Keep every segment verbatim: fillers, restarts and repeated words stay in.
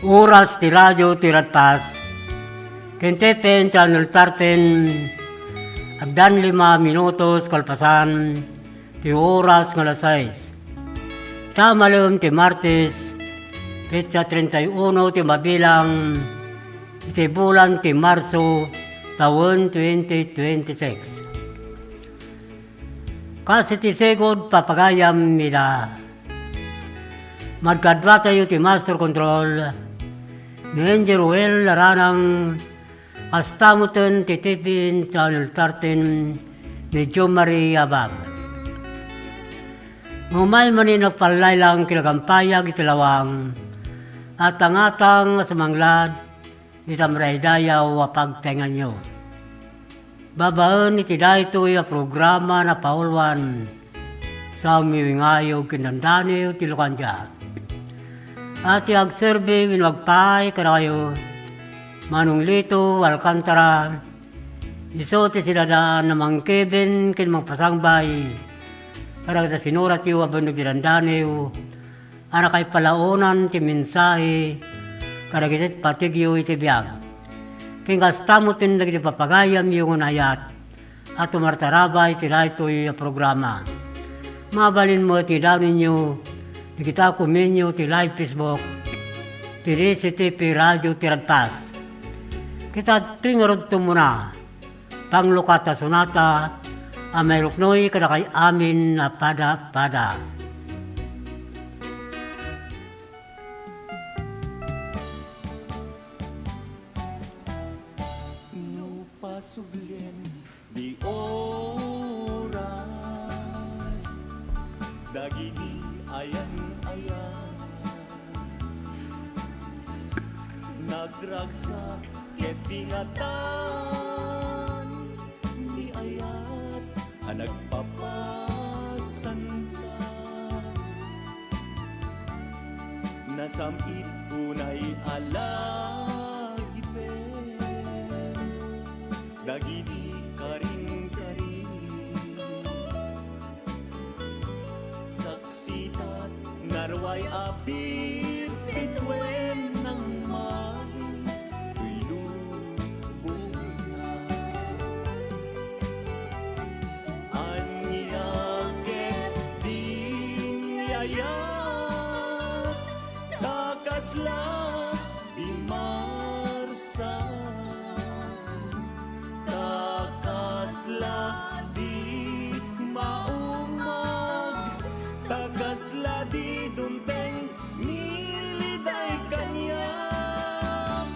Oras ti radio ti Radpas. Ken ti F M Channel thirteen, addan lima minutos kalpasan ti oras nga alas sais. Ta malem ti Martes, petsa treinta y uno ti mabilang iti bulan ti Marso, tawen twenty twenty-six. Kas iti sigud, papagayam ida. Madkaduatayo ti Master Control, ni Engineer Ruel Laranang, kasta metten ti T V N Channel thirteen, ni Jo Marie Abab. Umay manen agpallaylang ti nagampayag iti lawang, atang-atang a sumanglad, ita madaydayaw a pagtaenganyo. Babaen iti daytoy a programa, napauluan, Samuel Ngayo ken Dandaniw ti Lucandia. A ti agserbi wenno agpaay kadakayo, Manong Lito Alcantara, isu ti sidadaan a mangkeben ken mangpasangbay kadagiti sinuratyo a benneg ti dandaniw, a nakaipalaonan ti mensahe kadagiti pategyo iti biag. Ken kasta metten dagiti papagayamyo nga naayat a tumartarabay iti daytoy a programa. Mabalin met nga idaonenyo dagiti kumenyo ti live Facebook ti D Z T P Radio ti Radpas. Ket adtoy ngarud tumuna panglukat a sonata a mairuknoy kadakay amin a pada-pada. No pasublien ti oras, dagiti ayan-ayan nagragsak ket dingatan ni ayat a nagpapasanka. Nasam-it unay a lagipen dagiti karin-karin. Saksitak nga ruay a bitbituen nang maris toy lubongna. Ania ket di ni ayat, ta kasla di marsa, ta kasla di maumag, ta kasla di dumteng ni liday kaniak.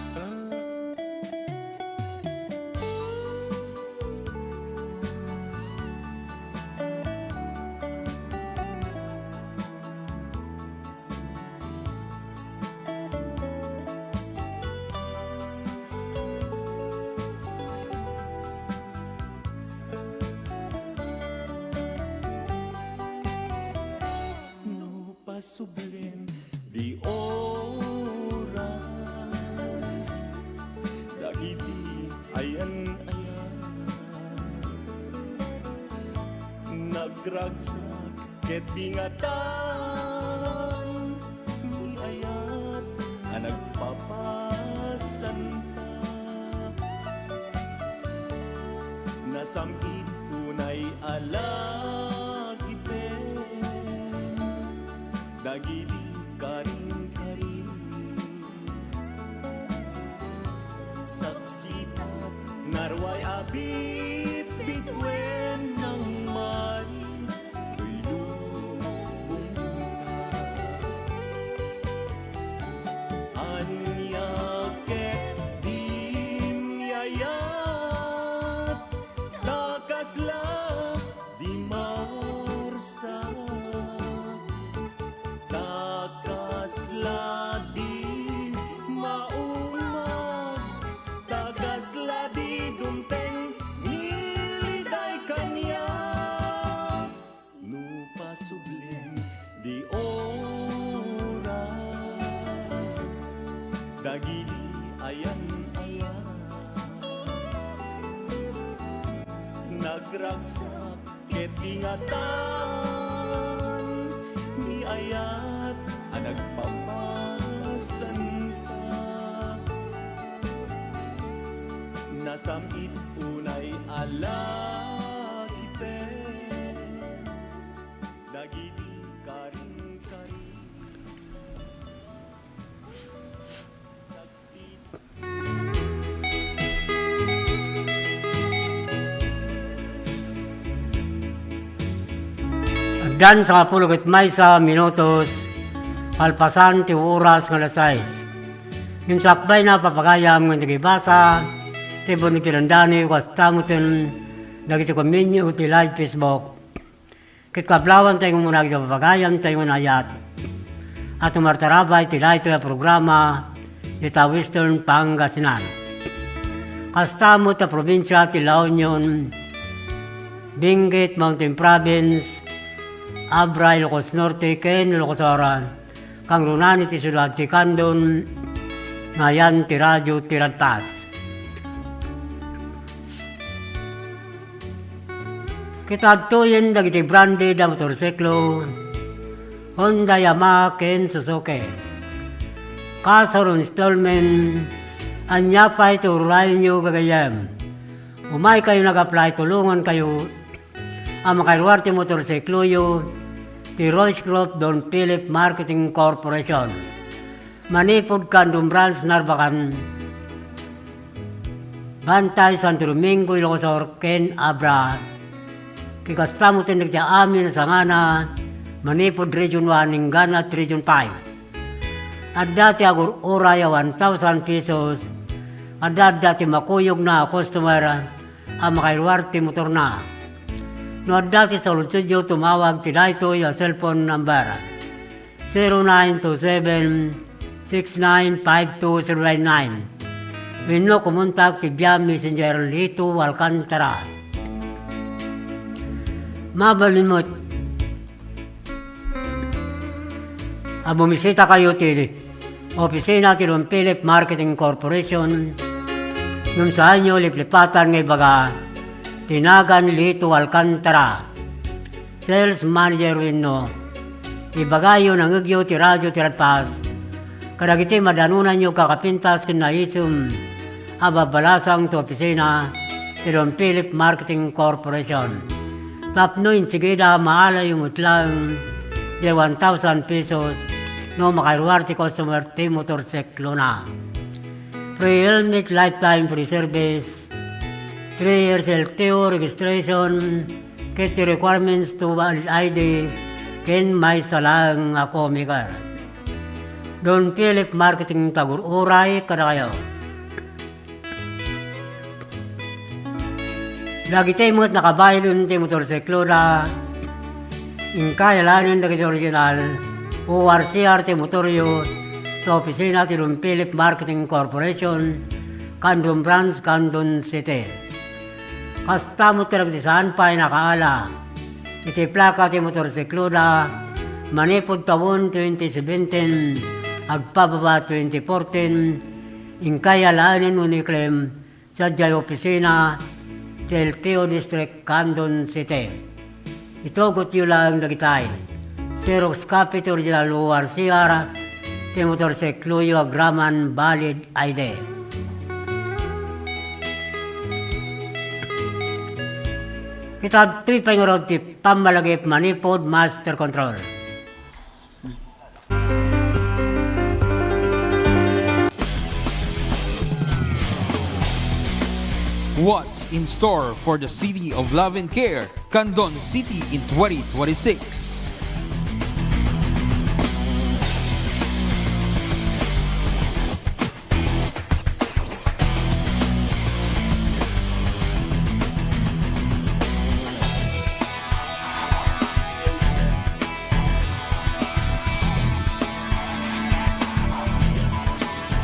No pasublien ti oras, dagiti ayan-ayan nagragsak ket dingatan ni ayat a nagpapasanta. Nasam-it unay a lagipen dagiti karin-karin. Saksitak nga ruay a bitbituen nang maris toy lubongta. Ania ket di ni ayat, ta kasla di marsa, ta kasla di maumag, ta kasla di dumteng ni liday kaniak. No pasublien ti oras, dagiti ayan-ayan nagragsak ket ingatan ni ayat a nagpapasan. Sam-it unay a lakipen dagiti karin-karin. Addan sangapulo ket maysa minutos kalpasan ti oras nga alas sais. Ngem sakbayna, papagayam nga nagibasa ti buneg ti dandani, kasta metten dagiti komenyo ti live Facebook. Ket kablawanta nga umuna iti papagayam tayo nga naayat a tumartarabay ti daytoy a programa ita Western Pangasinan. Kasta met a probinsia ti La Union, Benguet, Mountain Province, Abra, Ilocos Norte, ken Ilocos Sur. Kangrunan iti siudad ti Candon, nayan ti Radio ti Radpas. Ket adtoyen dagiti branded a motorsiklo, Honda, Yamaha, ken Suzuki. Kas a installment, ania pay ti urayyo, gagayyem? Umaykayo nag-apply, tulongankayo a makairuar ti motorsikloyo ti Royce Group Don Philip Marketing Corporation. Manipud Candon Branch, Narbacan, bantay Santo Domingo, Ilocos Sur, ken Abra. Ket kasta met dagiti amin a sangana manipud Region one inggana ti Region five. Adda ti agur-uray a one thousand pesos. Adda, adda ti makuyogna a customer a makairuar ti motorna. No adda ti saludsodyo, tumawag ti daytoy a cellphone number, zero nine two seven, six nine five two zero nine nine, wenno kumontak ti via Messenger Lito Alcantara. Mabalin met a bumisitakayo ti opisina ti Don Philip Marketing Corporation, ngem saanyo liplipatan nga ibaga ti nagan Lito Alcantara, sales manager, wenno ibagayo nangngegyo ti Radio ti Radpas kadagiti madanonanyo kakapintas ken naisem a babbalasang ti opisina ti Don Philip Marketing Corporation. Tapno insigida, maalayo met laeng ti one thousand pesos no makairuar ti customer ti motorsiklona. Free helmet, lifetime free service, three years L T O registration, ket ti requirements to valid I D, ken maysa laeng a comiker. Don Philip Marketing, tagur-uray kadakayo. Dagiti met nakabaylen ti motorsikloda, inkay alaenen dagiti original O R C R ti motoryo ta opisina ti Don Philip Marketing Corporation, Candon Branch, Candon City. Kasta met dagiti saan pay nakaala iti plaka ti motorsikloda manipud tawen twenty seventeen agpababa twenty fourteen, inkay alaenen wenno i-claim sadiay opisina ti L T O District, Candon City. Itugotyo laeng dagitay: Xerox copy ti original O R C R ti motorsikloyo agraman valid I D. Ket adtoy pay ngarud ti pammalagip manipud master control. What's in store for the City of Love and Care, Candon City, in twenty twenty-six?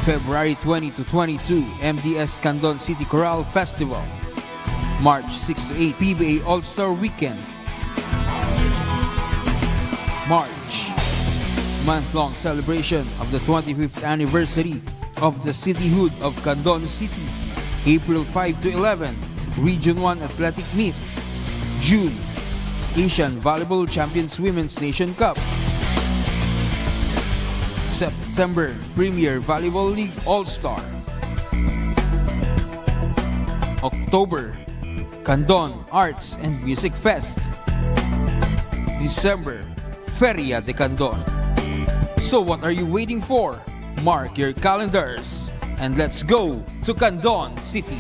February twenty to twenty-two, M D S Candon City Chorale Festival. March six to eight, P B A All-Star Weekend. March, month-long celebration of the twenty-fifth anniversary of the cityhood of Candon City. April five to eleven, Region one Athletic Meet. June, Asian Volleyball Champions Women's Nation Cup. September, Premier Volleyball League All-Star. October, Candon Arts and Music Fest. December, Feria de Candon. So what are you waiting for? Mark your calendars and let's go to Candon City.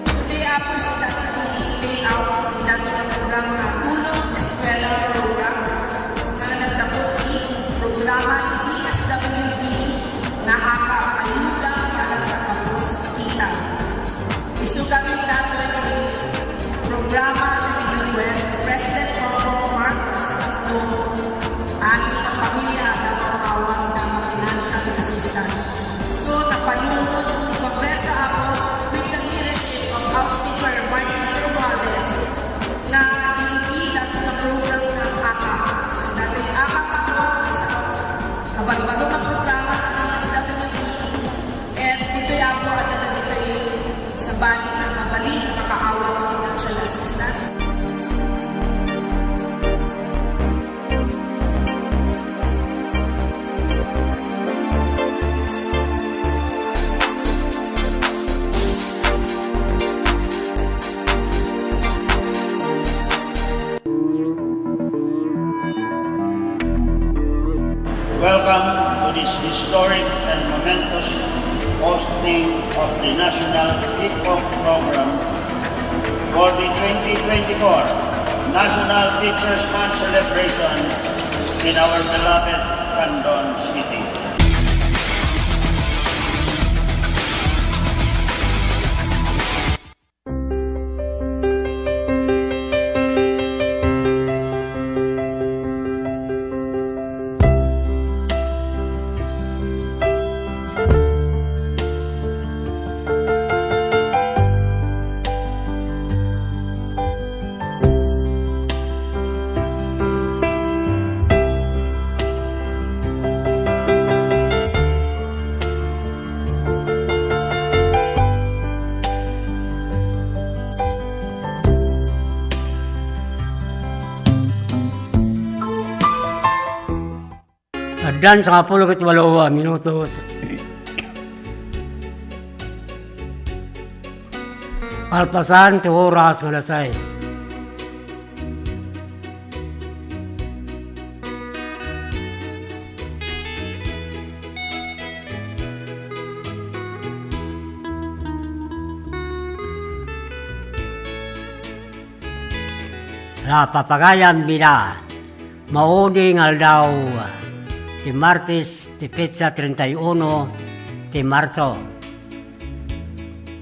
Today, Apo, sida ti payout iti daytoy nga programa nga Tulong Eskwela Program nga naggapu ti programa ti D S W D nga AKAP, Ayuda para sa Kapos Kita. Isu kami daytoy ti programa nga nag-request ni President Bongbong Marcos tapno amin nga pamilya adda maawat nga financial assistance. So, napanunot ti Kongreso, Apo, with the leadership of House Speaker Martin Romualdez, nga inibigat nga program nga AKAP. So, daytoy AKAP, Apo, maysa nga barbaro nga programa nga D S W D. And ditoy, Apo, adda ditoy sabali nga mabalin nga makaawat ti financial assistance. Welcome to this historic and momentous hosting of the National Hip Hop Program for the twenty twenty-four National Teachers Month celebration in our beloved Candon City. Addan sangapulo ket walo a minutos. Kalpasan ti oras nga alas sais. Napapagayam ida, maudi nga aldaw ti Martes ti petsa treinta y uno ti Marso.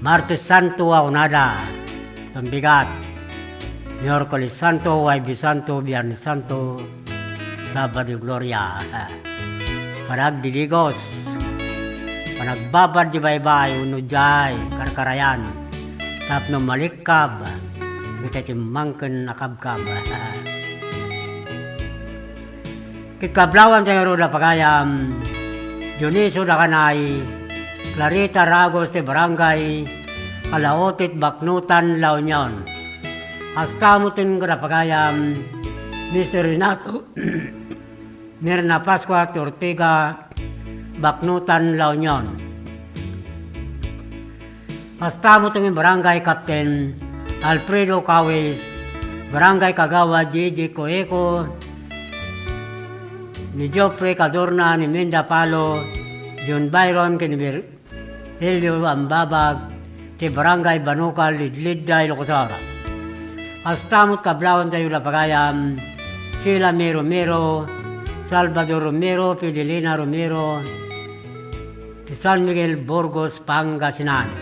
Martes Santo a unada, pambigat. Miyerkules Santo, Huwebes Santo, Biernes Santo, Sabado Gloria. Panagdidigos, panagbabad di baybay, wenno diay karkarayan, tapno malikkab, dagiti timmangken a kabkab. Ket kablawanta ngarud a pagayam, Dionisio Dakanay, Clarita Ragos ti Barangay Alaotit, Baknotan, La Union. Kasta met ti ngarud a pagayam, Mister Renato Mirna Pascua ti Ortega, Baknotan, La Union. Kasta met ti Barangay Captain Alfredo Cawis, Barangay Kagawad Gigi Coeco, ni Geoffrey Cadorna, ni Minda Palo, John Byron, ken ni Vir-, Virgilio Ambabag, ti Barangay Banukal, Lidlidda, Ilocos Sur. Kasta met kablawanta ngarud a pagayam, Sheila May Romero, Salvador Romero, Fidelina Romero, ti San Miguel, Burgos, Pangasinan.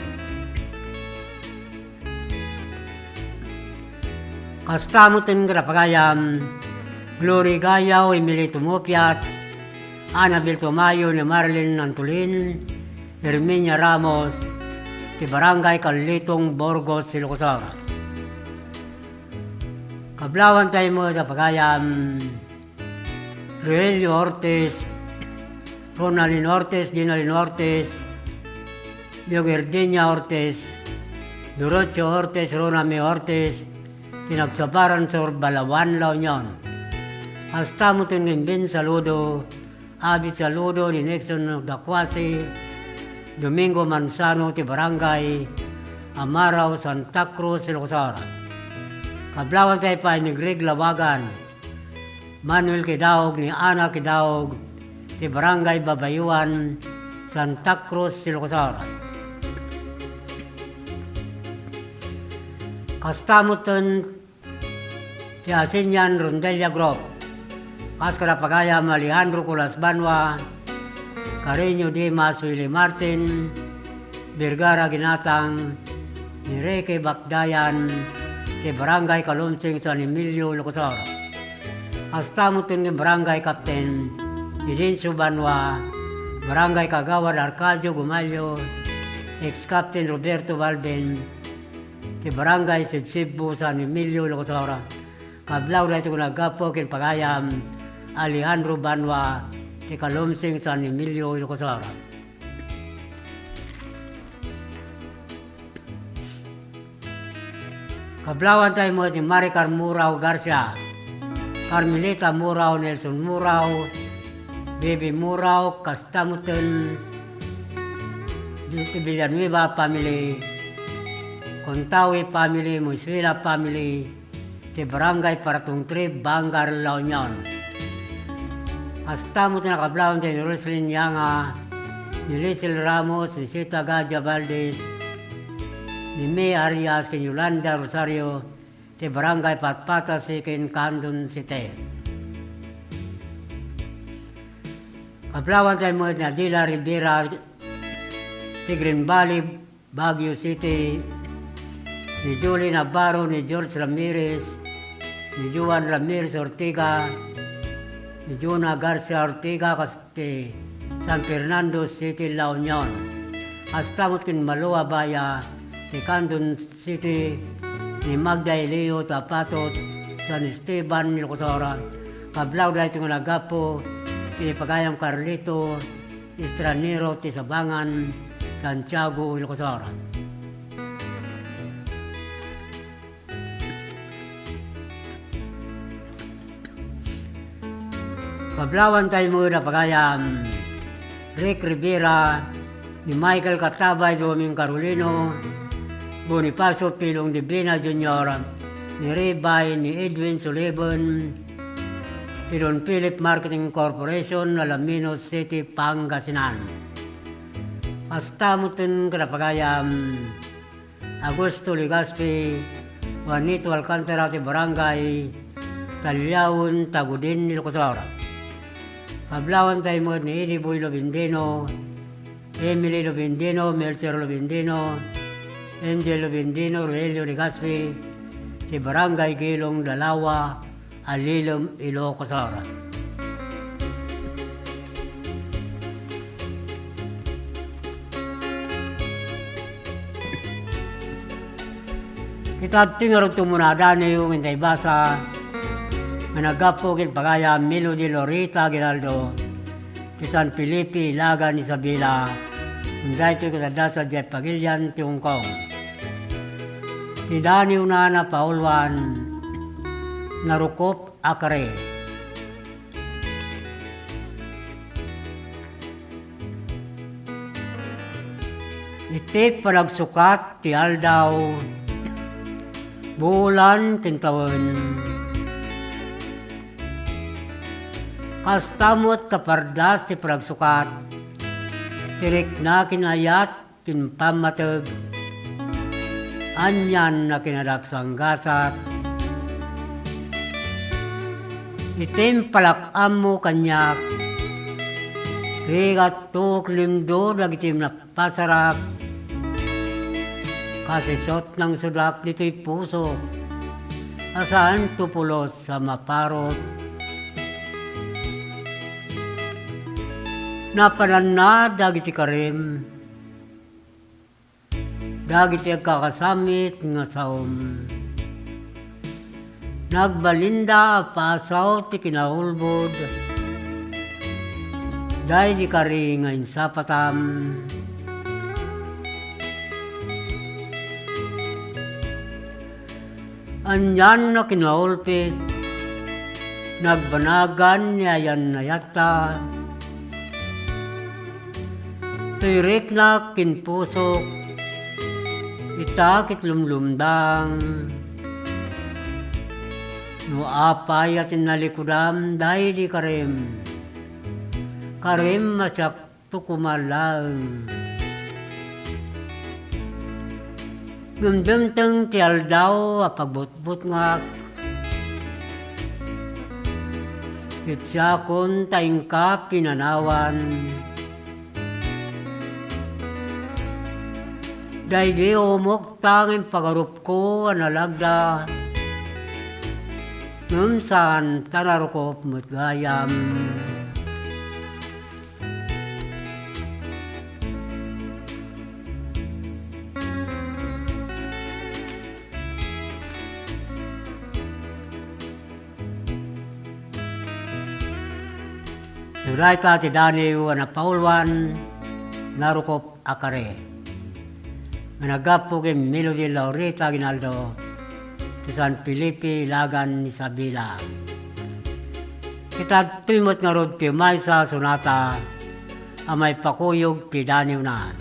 Kasta met ti ngarud a pagayam, Glory Gayaw, Emily Tumupiat, Annabel Tumayo, ni Marilyn Antolin, Herminia Ramos, ti Barangay Carlitong, Burgos, Ilocos Sur. Kablawan tayo mo sa pagayam, Rogelio Ortiz, Ronaldin Ortiz, Dinalin Ortiz, Leogerdinia Ortiz, Dorocho Ortiz, Ronami Ortiz, ti nagsabaran sur Balawan, La Union. Kasta met ken Ben Saludo, Abi Saludo, ni Nixon Dacuasi, Domingo Manzano, ti Barangay Amarao, Santa Cruz, Ilocos Sur. Kablawan tayo pa ni Greg Lawagan, Manuel Kidaog, ni Ana Kidaog, ti Barangay Babayuan, Santa Cruz, Ilocos Sur. Kasta met ti Asinian Rondelia Group. Kas kada pagayam Alejandro Colas Banwa, Carreño Dimas, Willie Martin, Vergara Ginatang, ni Ricky Bakdayan, ti Barangay Kalumsing, San Emilio, Ilocos Sur. Kasta met ken ni Barangay Captain Edencio Banwa, Barangay Kagawad Arcadio Gumalio, ex-Captain Roberto Balbin, ti Barangay Sibsibbo, San Emilio, Ilocos Sur. Kablaw daytoy nga naggapu ken pagayam Alejandro Banwa, ti Kalumsing, San Emilio, Ilocos Sur. Kablawan tayo met ni Maricar Murao Garcia, Carmelita Murao, Nelson Murao, Baby Murao, kasta met ken dito Villanueva family, Contawi family, Moyzuela family, ti Barangay Paratong three, Vanguard, La Union. Kasta met nakablawan ti ni Roslyn Yanga, ni Liesel Ramos, ni Sita Gadia Valdez, ni May Arias, ken Yolanda Rosario, ti Barangay Patpata, Siquijor, Candon City. Kablawan tayo met ni Adela Rivera, ti Green Valley, Baguio City, ni Julie Navarro, ni George Ramirez, ni Juan Ramirez Ortega, ni Juna Garcia Ortega, kas ti San Fernando City, La Union. Kasta met ken Malo Abaya, ti Candon City, ni Magda Elio, ti Apatot, San Esteban, Ilocos Sur. Kablaw daytoy nga naggapu, ti pagayam Carlito, Estranero ti Sabangan, Santiago, Ilocos Sur. Kablawan tayo met a pagayam, Rick Rivera, ni Michael Katabay, Doming Carolino, Bonifacio Pilong Divina Junior, ni Ribay, ni Edwin Sullivan, ti Don Philip Marketing Corporation, Alaminos City, Pangasinan. Kasta met ken kada pagayam, Augusto Legaspi, Juanito Alcantara ti Barangay Tallaon, Tagudin, Ilocos Sur. Kablawan tayo met ni Eddie Boy Lobendino, Emily Lobendino, Melcher Lobendino, Angel Lobendino, Rogelio Legaspi, ti Barangay Gilong, Dalawa, Alilem, Ilocos Sur. Ket adtoy ngarud ti umunada niyo nga intay basa nga naggapu ken pagayam Melody Lorita Aguinaldo, ti San Felipe, Ilagan, Isabela, ken daytoy ket adda sadiay pagilian ti Hong Kong. Ti daniwna a pauluan, Narukop a Kari. Iti panagsukat ti aldaw, bulan ken tawen. Kasta met kapardas ti panagsukat ti rikna ken ayat ken pammateg, anian a kinadaksanggasat. Iti impalak-ammo kaniak, rigatto ket limdo dagiti napasarak. Kasisot nangsudak ditoy puso a saanto pulos a maparot. Napananna dagiti karim, dagiti agkakasamit nga saom. Nagbalinda a pasaw ti kinaulbod, daydi kari nga insapatam. Anian a kinaulpit, nagbanagan ni ayan-ayatta. Tuyriknak ken pusok, ita ket lumlumdang. No apay a tinnallikudam daydi karim, karim a siak to koma laeng. Ngem dimteng ti aldaw a pagbutbutngak, ket siakon ta inka pinanawan. Daydi umokta nga impagarupko a nalagda, ngem saan ta narukop met gayam. Sulatta ti daniw a napauluan, Narukop a Kari. Nga naggapu ken Melody Laurita Aguinaldo, ti San Felipe, Ilagan, Isabela. Ket adtoy met ngarud ti maysa a sonata a maipakuyog ti daniwna.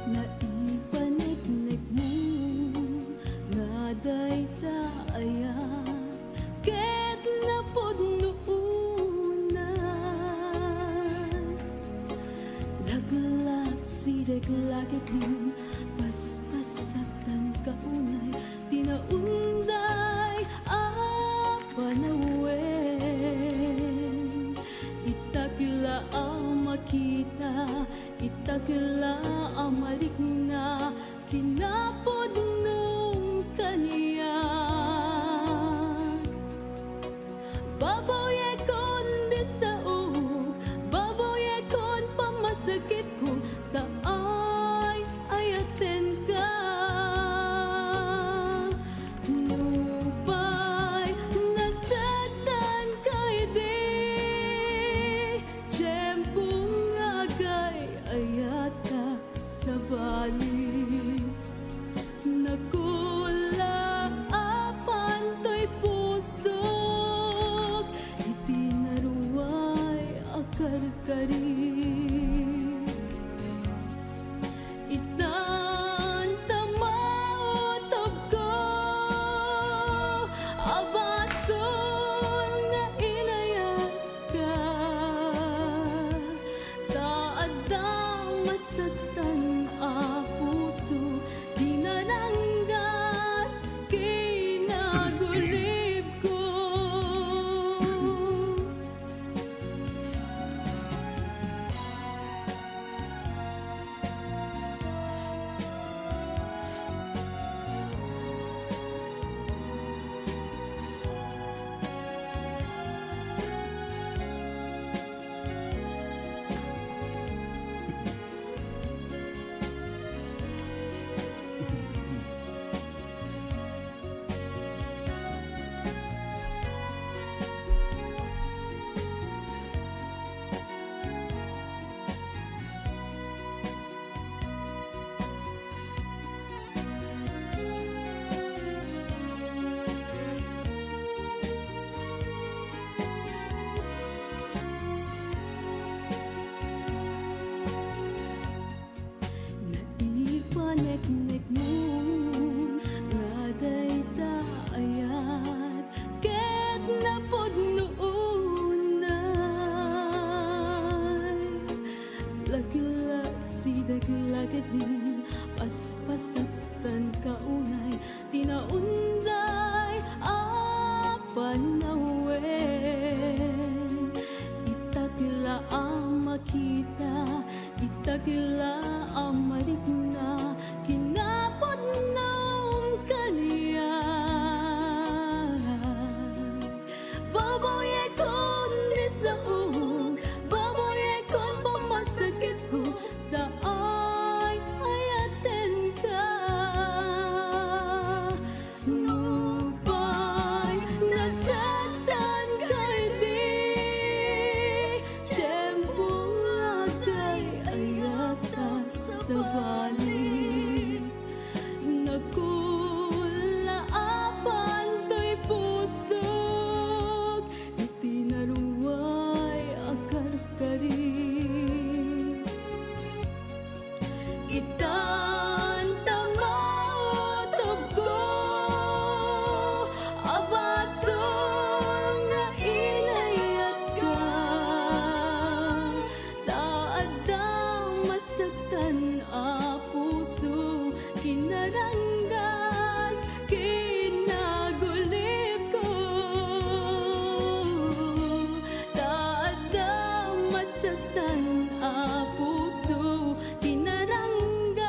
Naipaneknekmo nga dayta aya ket napudno unay. Laglagsidek la ketdin, paspasaktanka unay ti naunday a panawen. Itak la a makita, itak la a marikna, kinapudnom kaniak. Babaw-ekon ti saok, babaw-ekon pammasakitko, ta ay-ayatenka. Nupay nasaktanka idi tiempo nga agay-ayatak, sabali, nakula a pantoy pusok iti naruay a karkari. Itan ta mautobko a basol nga inayat ka, ta adda masaktan a puso, kinananggas, kinagulibko. Naipaneknekmo nga dayta ayat ket napudno unay. Laglagsidek la ketdin, paspasaktanka unay ti naunday a panawen. Itak la Dakela a marikna kinapudnom kaniak. Babawiekon ni saok, babawiekon pammasakitko, ta ay-ayatenka. Nupay nasaktanka iti tiempo nga agay-ayatta, sabali, nakullaapan toy pusok iti naruay a karkari. Itan ta mautobko a basol nga inayatka, ta adda masaktan a puso, kinaranggas, kinagulipko. Ta adda masaktan a puso, kinaranggas,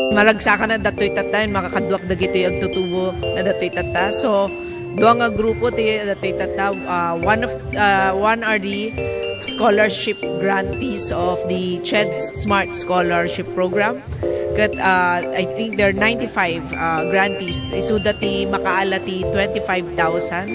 Maragsakan na datoy tatta, makakaduak dagitoy agtutubo na datoy tatta. So, dua nga grupo ti datoy tatta. Uh, one of uh, one are the scholarship grantees of the CHED Smart Scholarship Program. Ket uh, I think there are ninety-five uh, grantees. Isuda ti makaala ti twenty-five thousand.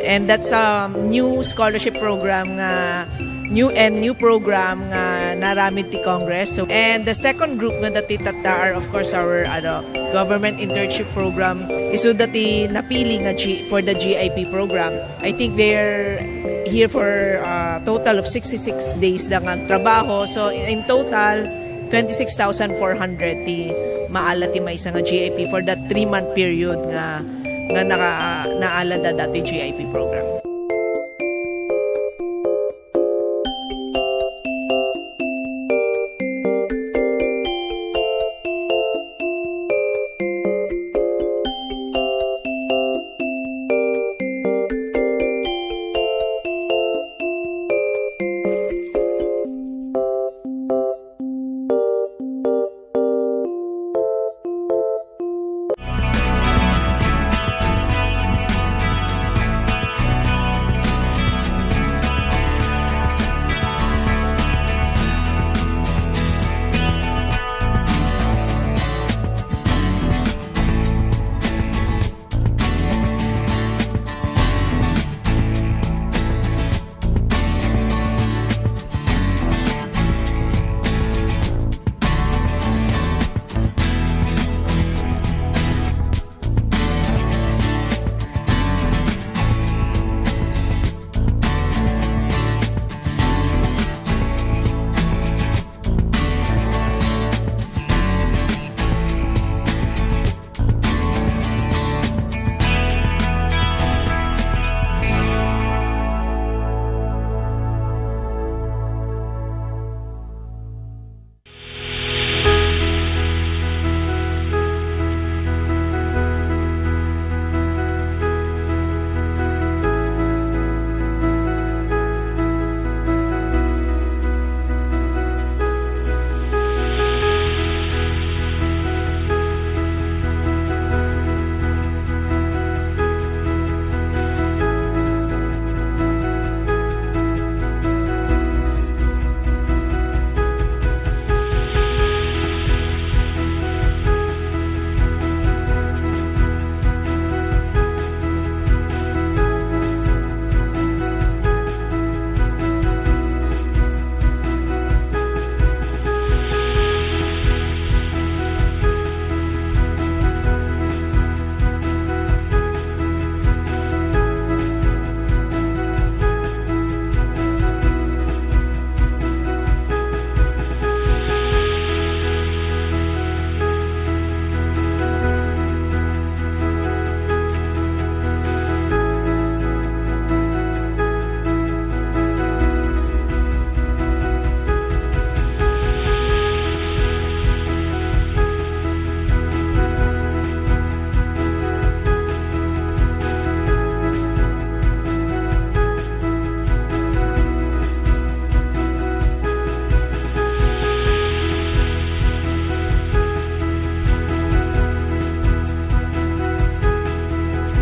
And that's a new scholarship program nga new and new program nga naramid ti Congress. So, and the second group nga dati tatta are, of course, our ano, government internship program. Isuda ti napili nga G, for the G I P program. I think they're here for a total of sixty-six days da nga trabaho. So, in total, twenty-six thousand four hundred ti maala ti maysa nga G I P for that three-month period nga nga naka, naala da dati G I P program.